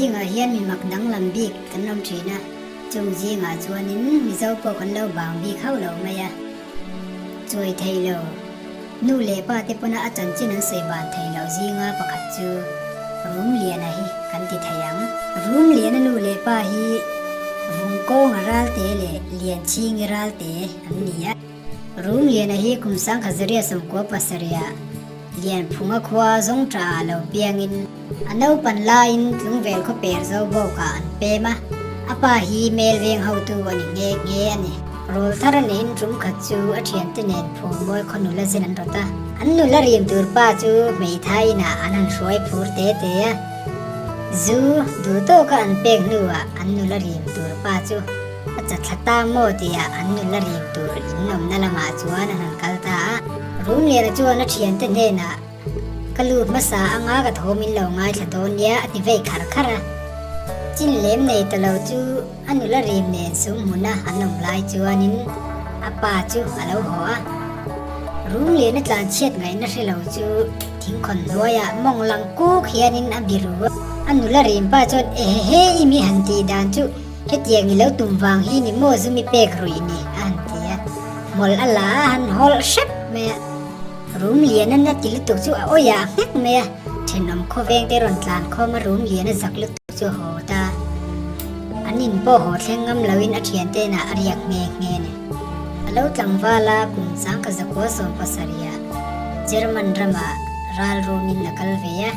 zingah hian mi mak danglam bik kan awm thin a, chung zingah chuanin Mizo pawh kan lo bang bik hauh lo mai a. Chuai thei lo, nu leh pa te pawna a chanchin an sawi ban thei loh zinga pakhat chu Rumliana hi kan ti thei ang. Rumliana nu leh pa hi Vungkawnga Ralte leh Lianchhingi Ralte an ni a. Rumliana hi kum sangkhazaria 97ah Lianphunga khua zawngṭah ah lo piangin a naupan laiin Tlungvel khawper zo bawkah an pem a, a pa hi Melveng hotu a ni nghe nghe a ni. Rawlthar a neihin tum khat chu a thiante nen Phulmawi khaw nula zin an rawt a, an nula rim tur pa chu hmeithai inah an han hruai phur te te a, zu duh tawka an pek hnuah an nula rim tur pa chu A chatthla ta maw tia an nula rim tur in awmna lamah chuan an han kal ta a. Rumliana chuan a thiante hnenah, Ka lut hmasa anga ka thawm in lo ngaithla dawn nia a ti vei khar khar a. Chin lem nei ta lo chu a nula rim nen sum hmuna an awm lai chuanin a pa chu a lo haw a. Rumliana tlan chhiat ngaihna hre lo chu thingkhawn hnuaiah mawng lang kuk hianin a biru a. A nula rim pa chuan, Ehehe i mi han tih dan chu Hetiang i lo tum vang hi ni maw zumi pek ruih ni a han ti a, hmawlh a la a han hawlh hrep mai a, rum lian a na ti lutuk chu a awih ah nghek mai a, thenawm khawveng te rawn tlan khawm a rum lian a zak lutuk chu a haw ta. An in pawh haw thleng ngam lo in a thiante inah a riak nghe nghe ni. A lo tlangval a kum sangkha zakua 70 ah German ramah ral rumin a kal ve a,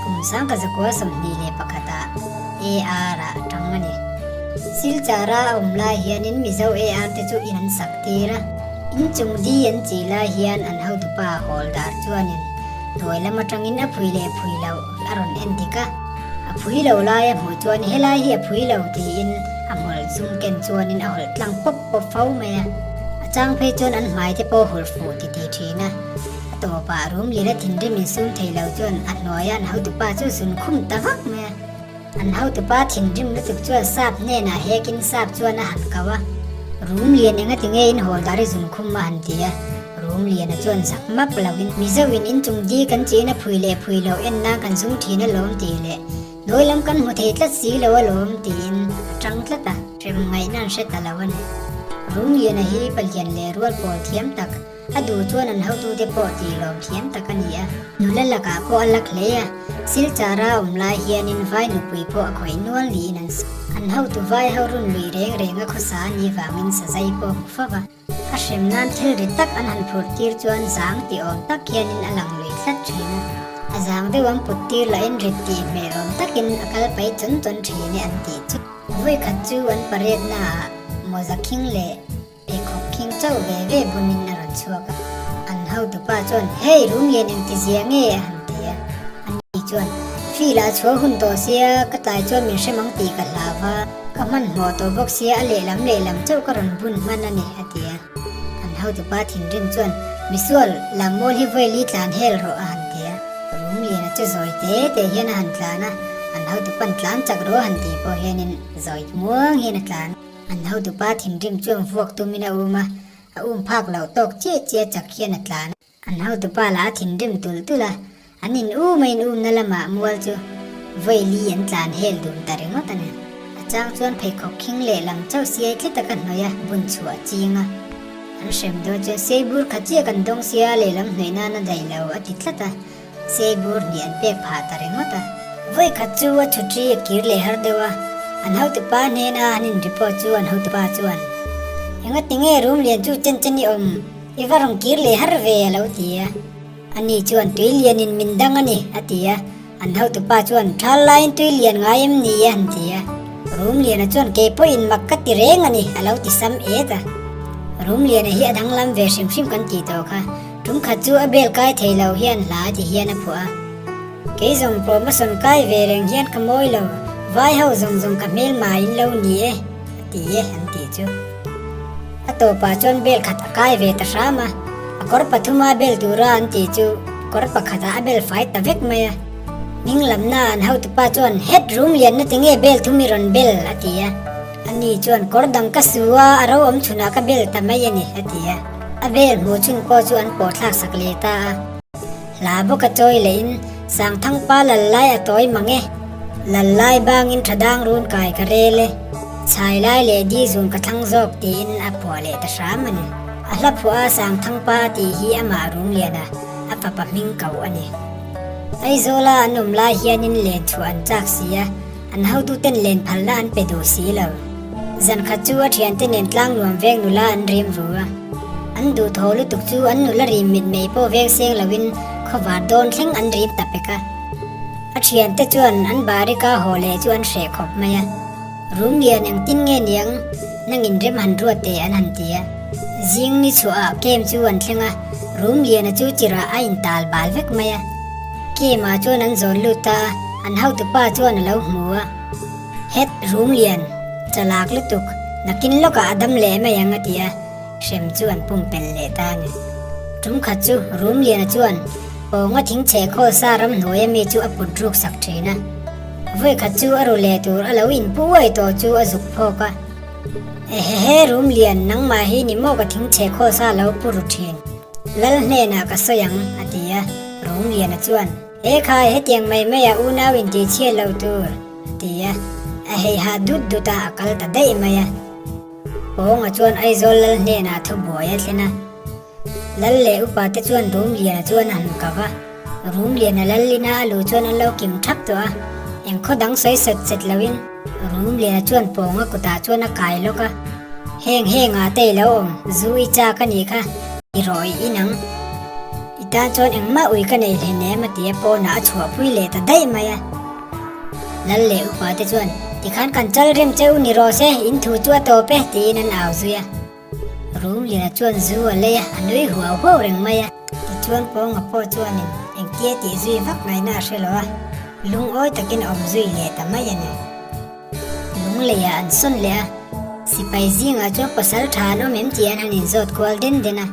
kum sangkha zakua 21 ah AR ah tang a ni. Silchara a awm lai hianin Mizo AR te chu in an sak tir a, inchung di an chi lai hian an hotupa Hawldar chuanin hnuai lam atangin a phui leh phui loh a rawn en dik a, a phui lo lai a hmuh chuan helai hi a phui lo tiin a hmawlh zum ken chuanin a hawlh tlang pawp pawp fo mai a, a chang phei chuan an hmai te pawh hawlh fuh ti ti thin a, a tawpah Rumliana thinrim insum thei lo chuan a hnuaia an hotupa chu zun khum ta vak mai a. An hotupa thinrim lutuk chuan sap hnenah hekin sap chuan a han kau a, Rum lian enga ti nge in hawl dar i zun khum a han ti a, Rum liana chuan zak map loin Mizo in inchung di kan chin a phui leh phui loh en nan kan zung thin alawm tih leh nawi lam kan hmu thei tlat si lo alawm tiin a tang tlat a. Hrem ngaihna an hre ta lo a ni. Rum liana hi palian leh rual pawl thiam tak A duh chuan an hotute pawh tih lawm thiam tak a ni a. Nula lakah pawh a lak hle a, Silchara awm lai hianin vai nupui pawh a khawih nual niin an sawi. An hotu vai ho run lui reng reng a khawsa a nih vangin sazai pawh hmu fo va. A hrem nan thil ri tak an han phurh tir chuan zang tih awm tak hianin a lang lui tlat thin a. A zang deuh an put tir lahin rit tih hmel awm takin a kal pai chawn chawn thin e an tih chu. Vawikhat chu an pariatnaah mawza khing leh Pheikhawk khing chauh ve ve bunin a rawn chhuak a, an hotupa chuan, Hey, room lian engti zia nge? a han ti a. Ani chuan, Field ah chhuah hun tawh sia, ka tlai chuan min hrem ang tih ka hlau va, ka hmanhmawh tawh bawk sia, a lehlam lehlam chauh ka rawn bun hman a ni, a ti a. An hotupa thinrim chuan, Misual, lammual hi vawi li tlan hel rawh, a han ti a. Room liana chu zawi te te hian a han tlan a, an hotupa'n tlan chak rawh a han tih pawh hianin zawi muang hian a tlan. An hotupa thinrim chuan vuak tumin a um a, a um phak loh tawk chiah chiah chak hian a tlan a. An hotupa lah a thinrim tulh tulh a, an in um a in umna lamah mual chu vawi li an tlan hel dun ta ringawt a ni. A chang chuan pheikhawk khing lehlam chauh siai tlat a ka hnawih a, bun chhuah a ching a. An hrem dawn chuan siai bur kha chiah kan dawng sia lehlam hnawih nan a daih lo a ti tlat a, Siai bur hnih an pek phah ta ringawt a. Vawi khat chu a chhutri a kir leh har deuh a, an hotupa hnena an in report chu an hotupa chuan, Enga tinge room lian chu chen chen i awm, i va rawn kir leh har ve a lo ti a. Ani chuan tui lian in min dang a ni a ti a, an hotupa chuan thal laiin tui lian ngai em ni a han ti a. Room liana chuan kei pawhin mak ka ti reng a ni a lo ti sam et a. Room liana hi a danglam ve hrim hrim kan tih tawh kha. Tum khat chu a bel kai thei lo hian hla ti hian a phuah a. Kei zawng promotion kai ve reng hian ka mawi lo, vai ho zawng zawng ka hmel ma in lo ni e, a ti e an tih chu. A tawpah chuan bel khat a kai ve ta hram a, a kawr pathuma bel tura an tih chu kawr pakhatah a bel fai ta vek mai a. Hming lamna an hotupa chuan het rum lianna tinge bel thum i rawn bel a ti a. Ani chuan kawr dang ka su a, a ro awm chhunah ka bel ta mai a ni a ti a. A vel hmuh chhun pawh chu an pawh thlak sak leh ta a. Hla bawk a chawi lehin Sangthangpa lal lai a tawi mang e. Lal lai bangin tha dang run kai ka rel e, chhai lai leh di zun ka thlang zawk tiin a phuah leh ta hram a ni. A hla phuah a Sangthangpa tih hi amah Rumliana a fapa hming ko a ni. Aizawla an awm lai hianin len chhuah an chak si a, an hotuten len phalna an pe duh si lo. Zan khat chu a thiante nen tlang nuam veng nula an rim ru a. An duh thaw lutuk chu an nula rim mitmei pawh veng seng loin khawvar dawn thleng an rim ta pek a. A thiante chuan an barika haw leh chu an hreh khawp mai a. Rum lian engtin nge niang nangin rem han ruat teh an han ti a. Zing ni chhuahah kem chu an thleng a, rum liana chu chirah a intal bal vek mai a. Kemah chuan an zawn lut ta a, an hotupa chuan a lo hmu a. Het rum lian, chalak lutuk, nakin lawkah a dam leh mai ang a ti a, hrem chu an pumpelh leh ta a ni. Tum khat chu rum liana chuan pawnga thing chheh khawl sa ramhnuaia mi chu a put ruk sak thin a. Vawi khat chu a ru leh tur a lo inpu uai tawh chu a zuk phawk a. Ehehe rum lian, nangmah hi ni maw ka thing chheh khawl sa lo pu ru thin. Lal hnenah ka sawi ang, a ti a. Rum liana chuan, He khai hetiang mai maia unau in tih chhiat lo tur, a ti a. A heiha dut dut a, a kal ta daih mai a. Pawnga chuan Aizawl lal hnenah thubuai a thlen a. Lal leh upa te chuan Rumliana chuan a han kau a. Rumliana lal ina a luh chuan an lo kim thap tawh a. Eng khaw dang sawi set set loin Rumliana chuan Pawnga kutah chuan a kai lawk a. Heng hengah te i lo awm, zu i chak a nih kha, i rawh i in ang. I tan chuan engmah ui ka nei hleinem a ti a, pawnah a chhuahpui leh ta daih mai a. Lal leh upa te chuan, Tikhan kan chal rem che u ni rawh se, in thu chu a tawp e, tiin an au zui a. Rumliana chuan zu a lei a, a nui huau huau reng mai a. Tichuan Pawnga pawh chuanin engtia tih zui vak ngaihna a hre lo a, lungawi takin a awm zui leh ta mai a ni. Lungleiah an sawn leh a, sipai zingah chuan pasal tha an awm em tih an han inzawt kual den den a.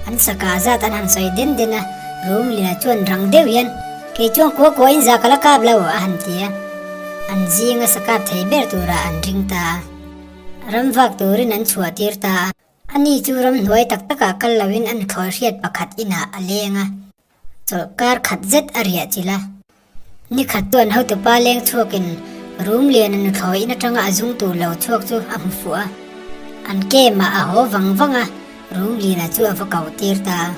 An sakah zat an han sawi den den a, Rumliana chuan rang deuh hian, Kei chuan kua kua in za ka la kap lo, a han ti a. An zinga sakap thei ber turah an ring ta a. Ram vak turin an chhuah tir ta a. Ani chu ramhnuai tak takah kal loin an thlawi hriat pakhat inah a leng a. Chawlhkar khat zet a riah chilh a. Ni khat chuan hotupa leng chhuakin rum lian a nuthlawi in atanga a zung tur lo chhuak chu a hmu fuh a. An kemah a haw vang vang a, rum liana chu a va koh tir ta a.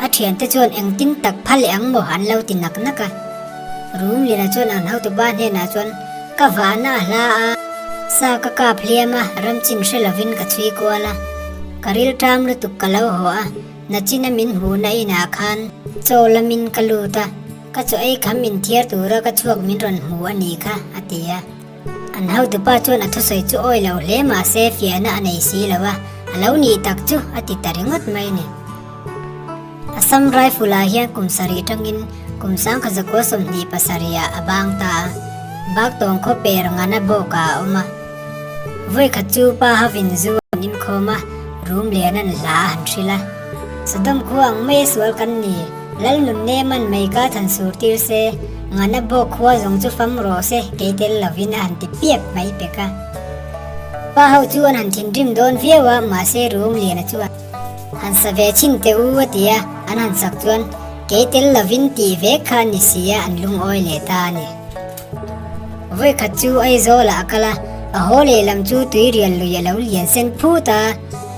A thiante chuan engtin tak phal leh ang maw an lo ti nak nak a. Rumliana chuan an hotupa hnenah chuan, Ka vahna a hla a, sa ka kap hliam a, ramchin hre lovin ka chhui kual a. Ka rilṭam lutuk ka lo haw a, nachina min hmuhna inah khan chaw lamin ka lut a, ka chaw ei kham inthiar tura ka chhuak min rawn hmu a nih kha, a ti a. An hotupa chuan a thusawi chu awi lo hle mah se fiahna a nei si lo a, a lo nih tak chu a ti ta ringawt mai a ni. Assam Rifle-ah hian kum sarih tangin kum sangkha zakua 27 ah a bang ta a, Baktawng khaw per ngana bawkah a awm a. Vawikhat chu pa hovin zu an inkhawm a, rum lian an hla a han hrilh a. Sodom khua ang mai a sual kan ni, Lal nun nem an mei ka than sur tir se, ngana bawk khua zawng chu fam rawh se, kei tel lovin a han ti piap mai pek a. Pa ho chu an han thinrim dawn viau a, mahse Rumliana chuan, Han sa ve chhin teh u a ti a, an han sak chuan, kei tel lovin tih vek kha a ni si a, an lungawi leh ta a ni. Vawikhat chu Aizawlah a kal a, a haw lehlam chu tuirial lui a lo lian sen phut a,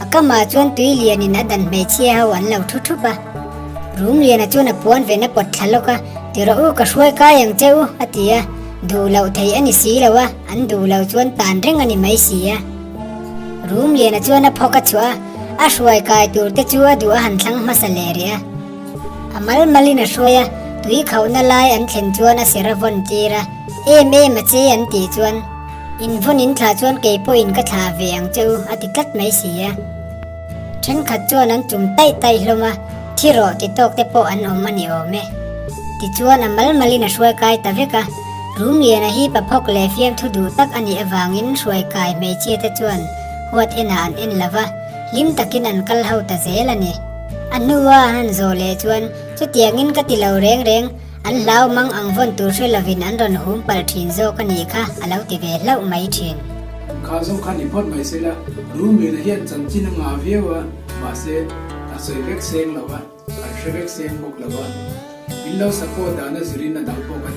a kamah chuan tui lianin a dan hmeichhia ho an lo thu thup a. Rumliana chuan a puan ven a pawt thla lawk a, Ti rawh u, ka hruai kai ang che u, a ti a. Duh loh theih a ni si lo a, an duh lo chuan tan reng a ni mai si a. Rumliana chuan a phawk a chhuah a, a hruai kai tur te chu a duh a han thlang hmasa leh rih a. A mal malin a hruai a, tui khauhna lai an thlen chuan a ser a vawn tir a, Em em a che an tih chuan, In vawn in thlah chuan kei pawhin ka thlah ve ang che u, a ti tlat mai si a. Thenkhat chuan an chum taih taih hlawm a, thi rawh ti tawk te pawh an awm a ni awm e. Tichuan a mal malin a hruai kai ta vek a, Rumliana hi paphawk leh fiamthu duh tak a nih avangin hruai kai hmeichhia te chuan huat enah an en lo va, hlim takin an kal ho ta zel a ni. A hnua an han zawh leh chuan chutiangin ka ti lo reng reng, an hlau mang ang vawn tur hre lovin an rawn hum palh thin zawk a nih kha a lo ti ve hlauh mai thin. Kha zawng kha ni phawt mai se la, Rumliana hian chanchin a ngah viau a, mahse a sawi vek seng lo a, an hre vek seng bawk lo a. Min lo support dan a zirin a dang pawh kan.